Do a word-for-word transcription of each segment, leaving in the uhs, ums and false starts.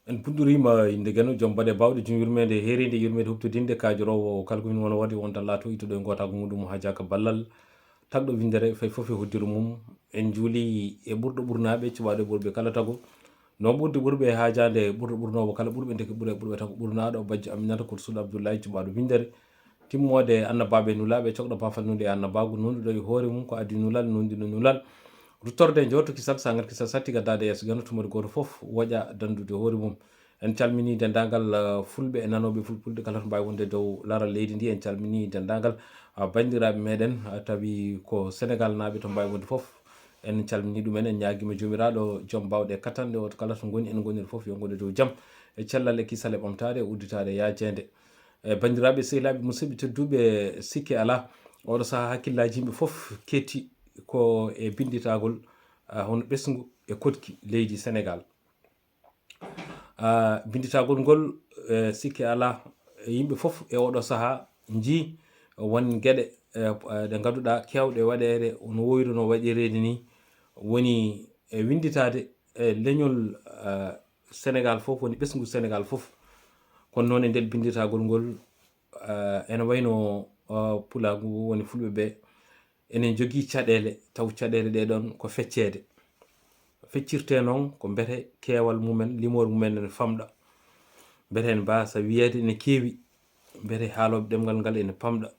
En puɗɗoriima innde Geno, joom baɗe baawɗe, joom yurmeende heereende, yurmeende huɓtodinde, kaajoroowo kala ko min wona waɗde, wonta laato ittuɗo e ngootaagu muɗum, haa jaaka ballal tagɗo winndere, fay fof e hoddiro mum. En njuuli e ɓurɗo ɓurnaaɓe, cuɓaaɗo e ɓurɓe kala tago. No ɓurdi ɓurɓe e haajaande ɓurɗo ɓurnoowo kala ɓurɓe, ndeke ɓure ɓurɓe tago ɓurnaaɗo, bajjo Aminata Koto Suudu Abdullahi, cuɓaaɗo winndere. Timmoode annabaaɓe e nulaaɓe, cokɗo baafal nunɗi e annabaagu, nunɗuɗo e hoore mum ko addi nulal, nunɗino nulal. Ruttorde njorto kisal, sangat kisal, satti gaddaade yeeso Geno, tumori gooto fof woƴa danndude hoore mum. En calminii denndaangal, ah, fulɓe e nanooɓe fulfulde kala to mbaawi wonde dow laral leydi ndi. En calminii denndaangal, ah, banndiraaɓe meɗen, ah, tawi ko Senegaal naaɓe to mbaawi wonde fof. En calminii ɗumen, en ñaagiima Joomiraaɗo joom baawɗe e katanɗe o to kala to ngoni, en ngoniri fof yo ngonde dow jam e cellal e kisal e ɓamtaare e udditaare e yaajeende. E banndiraaɓe, sehilaaɓe, musidɓe tedduɓe, sikke alaa, oɗo sahaa hakkillaaji yimɓe fof ketti ko e binnditaagol, ah, hono ɓesngu e koɗki leydi Senegaal. Ah, binnditaagol ngol, eh, sikke alaa, yimɓe fof e oɗo sahaa njii won geɗe, eh, eh, ɗe ngannduɗaa keewɗe waɗeede no woyruno waɗireede ni, woni e winnditaade e leñol, eh, Senegaal fof, woni ɓesngu Senegaal fof. Kono noon e nder binnditaagol ngol, eh, ene wayno, eh, pulaagu ngu woni fulɓe ɓe, enen njogii caɗeele, taw caɗeele ɗee ɗoon ko fecceede. Feccirtee noon ko mbete keewal mumen, limoore mumen ene famɗa. Mbete ene mbaasa wiyeede ene keewi, mbete haalooɓe ɗemngal ngal ene pamɗa.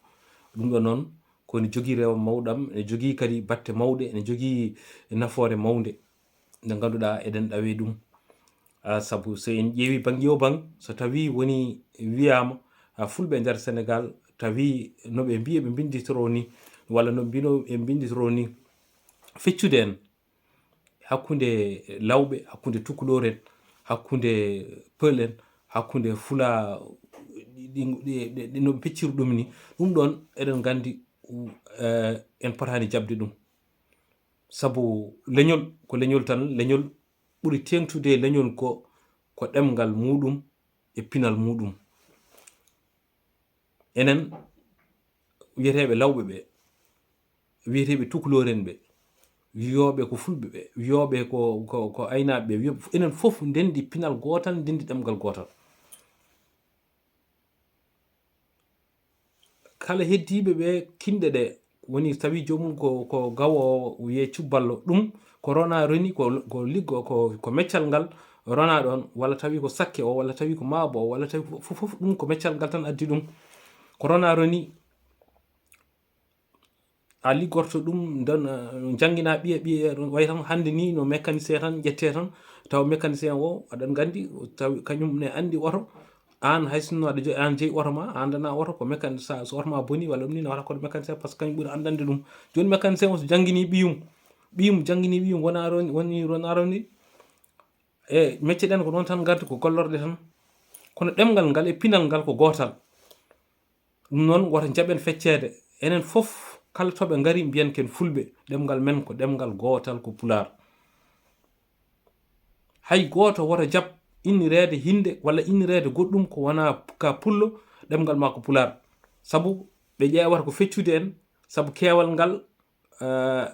Ɗum ɗoo noon ko ene jogii rewo mawɗam, ene jogii kadi batte mawɗe, ene jogii nafoore mawnde. Nde ngannduɗaa eɗen ɗawi ɗum. Ah, sabu so en ƴeewi bannge o bang, so tawi woni wiyaama, ah, fulɓe e nder Senegaal, tawi no ɓe mbiyi ɓe mbinnditoro ni, walla no mbino ɓe mbinnditoro ni, feccude en hakkunde lawɓe, hakkunde tukulóor en, hakkunde pël en, hakkunde fula, ɗi, ɗi, ɗi, ɗi, no ɓe pecciri ɗum ni, ɗum ɗoon eɗen nganndi, eh, en potaani jaɓde ɗum. Sabu leñol ko leñol tan, leñol ɓuri teeŋtude e leñol ko, ko ɗemngal muuɗum e pinal muuɗum. Enen wiyeteeɓe lawɓe ɓe, wiyeteeɓe tukulóor en ɓe, wiyooɓe ko fulɓe ɓe, wiyooɓe ko, ko, ko aynaaɓe ɓe, wiyooɓe, enen fof ndenndi pinal gootal, ndenndi ɗemngal gootal. Kala heddiiɓe ɓe kinɗe ɗe, woni tawi joomum ko, ko gawo o, wiyee cubballo, ɗum ko rona roni, ko, ko liggo, ko, ko meccal ngal rona ɗoon, walla tawi ko sakke o, walla tawi ko maabo o, walla tawi ko fof, fof ɗum ko meccal ngal tan addi ɗum. Ko rona roni, a liggorto ɗum, nden, eh, janngina ɓiye, ɓiye, way tan hannde ni no mécanicien tan ƴettee tan, taw mécanicien o, aɗan nganndi, taw kañum ne anndi oto, aan hay sinno aɗa jo-, aan jeyi oto ma, a anndana oto ko mécanicien, so oto ma boni walla ɗum ni, ne wata kono mécanicien, par ce que kañum ɓuri anndande ɗum. Jooni mécanicien o so janngini ɓiyum, ɓiyum janngini ɓiyum, wona ron-, woni rona roni, e mecce ɗen ko ɗon tan ngardi, ko gollorɗe tan. Kono ɗemngal ngal e pinal ngal ko gootal. Ɗum noon, wota njaɓen fecceede. Enen fof, kala to ɓe ngari, mbiyen ken fulɓe. Ɗemngal men ko ɗemngal gootal, ko Pulaar. Hay gooto wota jaɓ innireede hinnde walla innireede goɗɗum ko wonaa ka pullo, ɗemngal maa ko Pulaar. Sabu ɓe ƴeewata ko feccude en, sabu keewal ngal, eh,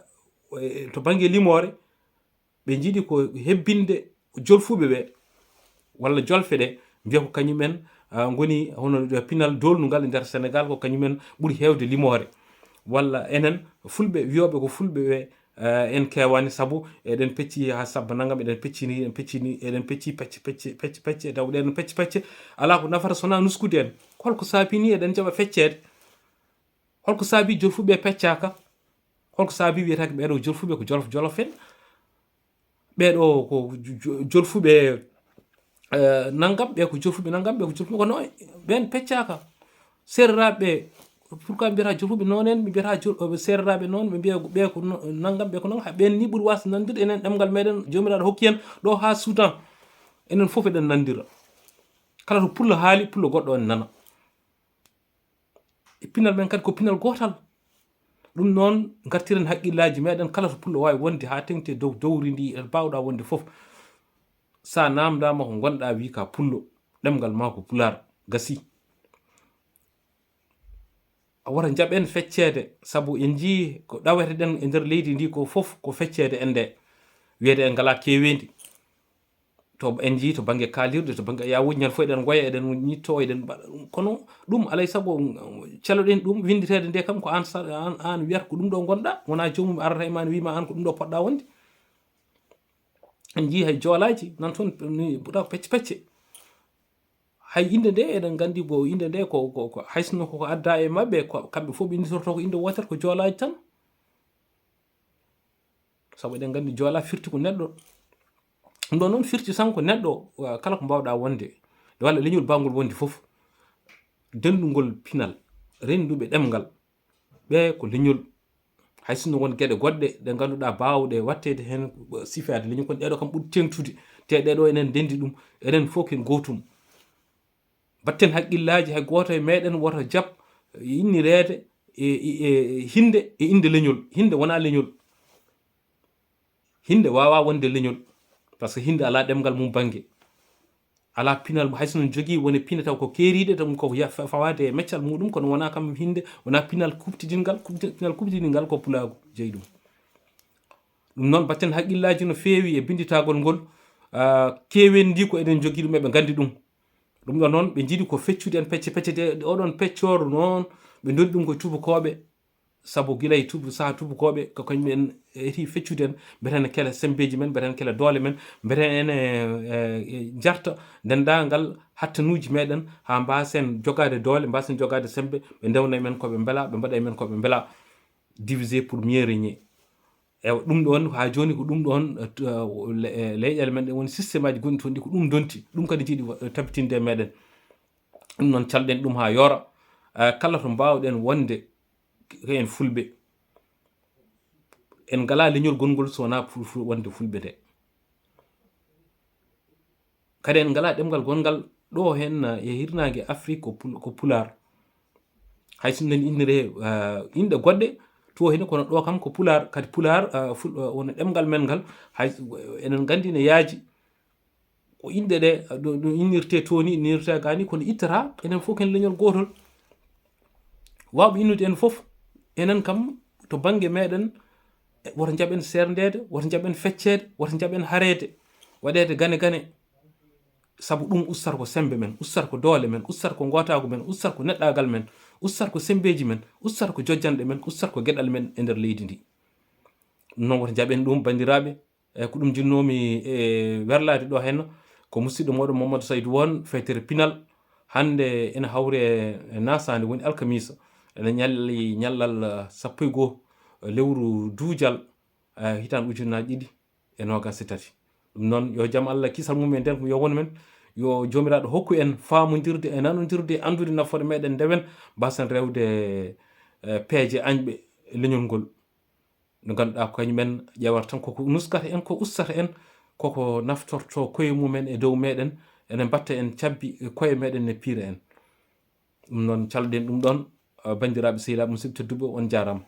e, to bannge limoore, ɓe njiɗi ko hebbinde jolfuɓe ɓe, walla jolfe ɗe, mbiya ko kañum en, ah, ngoni hono pinal doolnungal e nder Senegaal, ko kañum en ɓuri heewde limoore. Walla enen fulɓe, wiyooɓe ko fulɓe ɓe, eh, en keewaani, sabu eɗen pecci haa sabba nanngam, eɗen peccini, eɗen peccini, eɗen pecci pecce, pecce, pecce, pecce, e dawɗe en pecce, pecce. Alaa ko nafata so wonaa nuskude en. Holko saabii ni eɗen jaɓa fecceede? Holko saabii jolfuɓe peccaaka? Holko saabii wiyetaake ɓeeɗo jolfuɓe ko jolof jolof en? Ɓeeɗo ko jo-, jo-, jolfuɓe, eh, nanngam, ɓe ko jolfuɓe nanngam, ɓe ko jolfuɓe, kono ɓeen peccaaka. Seereraaɓe, pourquoi mbiyata jolfuɓe noon en, ɓe mbiyata jol-, eh, seereraaɓe noon, ɓe mbiya ɓe ko no-, nanngam, ɓe ko noon, haa ɓeen ni ɓuri waasde nanndirde enen ɗemngal meɗen, Joomiraaɗo hokki en ɗo haa Suudan. Enen fof eɗen nanndira. Kala to pullo haali, pullo goɗɗo on nana. E pinal men kadi ko pinal gootal. Ɗum noon, ngartiren haqqillaaji meɗen kala to pullo waawi wonde haa teŋti e dow dowri ndi, e baawɗa wonde fof. Sa naamndaama ko ngonɗa, wii ka pullo, ɗemngal maa ko Pulaar, gasi. A wota njaɓen fecceede, sabu en njii ko ɗaweteɗen e nder leydi ndi ko fof ko fecceede en nde. Wiyeede en ngalaa keeweendi. To en njii to bannge kaalirde, to bannge yawuuji, ñande fof eɗen ngoya, eɗen ñitto, eɗen mbaɗa ɗum. Kono ɗum alay sago, mm, caloɗen ɗum, winnditeede nde kam ko aan sa-, aan, aan wiyata ko ɗum ɗo ngonɗa, wonaa joomum arata e ma ne wiima aan ko ɗum ɗo poɗɗa wonde. En njii hay joolaaji nan toon ni mbuɗa pecce pecce. Hay innde nde eɗen nganndi bo innde nde ko, ko, ko hay sinno koko adda e maɓɓe, ko kamɓe fof ɓe innditorto ko innde wootere ko joolaaji tan. Sabu eɗen nganndi joola firti ko neɗɗo. Ɗum ɗo noon firti tan ko neɗɗo, uh, kala ko mbawɗa wonde, walla leñol bawngol wonde fof. Denndugol pinal, rennduɓe ɗemngal, ɓe ko leñol. Hay sinno won geɗe goɗɗe ɗe ngannduɗaa baawɗe watteede heen, uh, sifaade leñol, kono ɗeɗo kam ɓuri teeŋtude. Te ɗeɗo enen ndenndi ɗum, enen fof ken gootum. Mbatten haqqillaaji, hay gooto e meɗen woto jaɓ innireede e, e, e hinde, e innde leñol. Hinde wonaa leñol. Hinde waawaa wonde leñol. Par ce que hinde alaa ɗemngal mum bannge. Alaa pinal, hay so no jogii wone pine taw ko keeriiɗe, ɗum ko ya-, fa-, fawaade e meccal muɗum, kono wonaa kam hinde, wonaa pinal kuɓtidinngal, kuɓti-, pinal kuɓtidinngal ko pulaagu jeyi ɗum. Ɗum noon, mbatten haqqillaaji no feewi e binnditagol ngol, ah, keewen ndi ko eɗen jogii ɗum, eɓe nganndi ɗum. Ɗum ɗo noon, ɓe njiɗi ko feccude en pecce pecce de, oɗon peccooru noon, ɓe ndoni ɗum ko tubakooɓe, sabu gila e tubu-, saha tubakooɓe, ko kañum en eti feccude en, mbeten kela sembeeji men, mbeten kela doole men, mbeten ene, eh, eh, jarta denndaangal hattanuuji meɗen, haa mbaasen jogaade doole, mbaasen jogaade sembe, ɓe ndewna e men ko ɓe mbela, ɓe mbaɗa e men ko ɓe mbela. Diviser pour mieux régner. Ewa, ɗum ɗoon, haa jooni ko ɗum ɗoon, eh, t-, eh, le-, eh, leyɗeele men ɗe woni système aji gonɗi toon ɗi ko ɗum donti. Ɗum kadi njiɗi wa-, eh, tabitinde e meɗen. Ɗum noon calɗen ɗum haa yoora. Eh, kala to mbaawɗen wonde ko en fulɓe. En ngalaa leñol gonngol so wonaa ful-, ful-, wonde fulɓe nde. Kadi en ngalaa ɗemngal gonngal ɗo heen, eh, e hirnaange Afrik ko pul-, ko pulaar. Hay so en inniree, eh, inɗe goɗɗe, to heen kono ɗo kam ko pulaar. Kadi pulaar, eh, ful-, eh, woni ɗemngal men ngal, hay so, eh, eɗen nganndi ne yaaji. Ko inɗe ɗe, eh, ɗo, ɗo innirtee to ni, innirtee ga ni, kono ittata, enen fof ken leñol gootol. Waawɓe innude en fof, enen kam to bannge meɗen, eh, woto njaɓen seerndeede, woto njaɓen fecceede, woto njaɓen hareede, waɗeede gane gane. Sabu ɗum ustat ko semmbe men, ustat ko doole men, ustat ko ngootaagu men, ustat ko neɗɗaagal men, ustat ko semmbeeji men, ustat ko jojjanɗe men, ustat ko geɗal men e nder leydi ndi. Ɗum noon woto njaɓen ɗum, banndiraaɓe. E ko ɗum njinnoomi e werlaade ɗo heen, ko musidɗo mooɗon Mamadou Saydou Won, fewtere pinal. Hannde ene hawri e, e nasaande, woni alkamisa. Ene ñalli ñallal, eh, sappo e goo, eh, lewru duujal, eh, hitaande ujunnaaji ɗiɗi e noogaas e tati. Ɗum noon, yo jam Allah, kisal mum e nder, yo won men, yo Joomiraaɗo hokku en faamondirde e nanondirde, anndude nafoore meɗen, ndewen, mbaasen rewde, eh, peeje añɓe leñol ngol. Nde ngannduɗaa ko kañum en ƴeewata tan koko nuskata en, ko ustata en, koko naftorto koye mumen e dow meɗen, ene mbatta en cabbi e koye meɗen, ne piira en. Ɗum noon, calɗen ɗum ɗoon, eh, banndiraaɓe, sehilaaɓe, musidɓe tedduɓe, on njaaraama.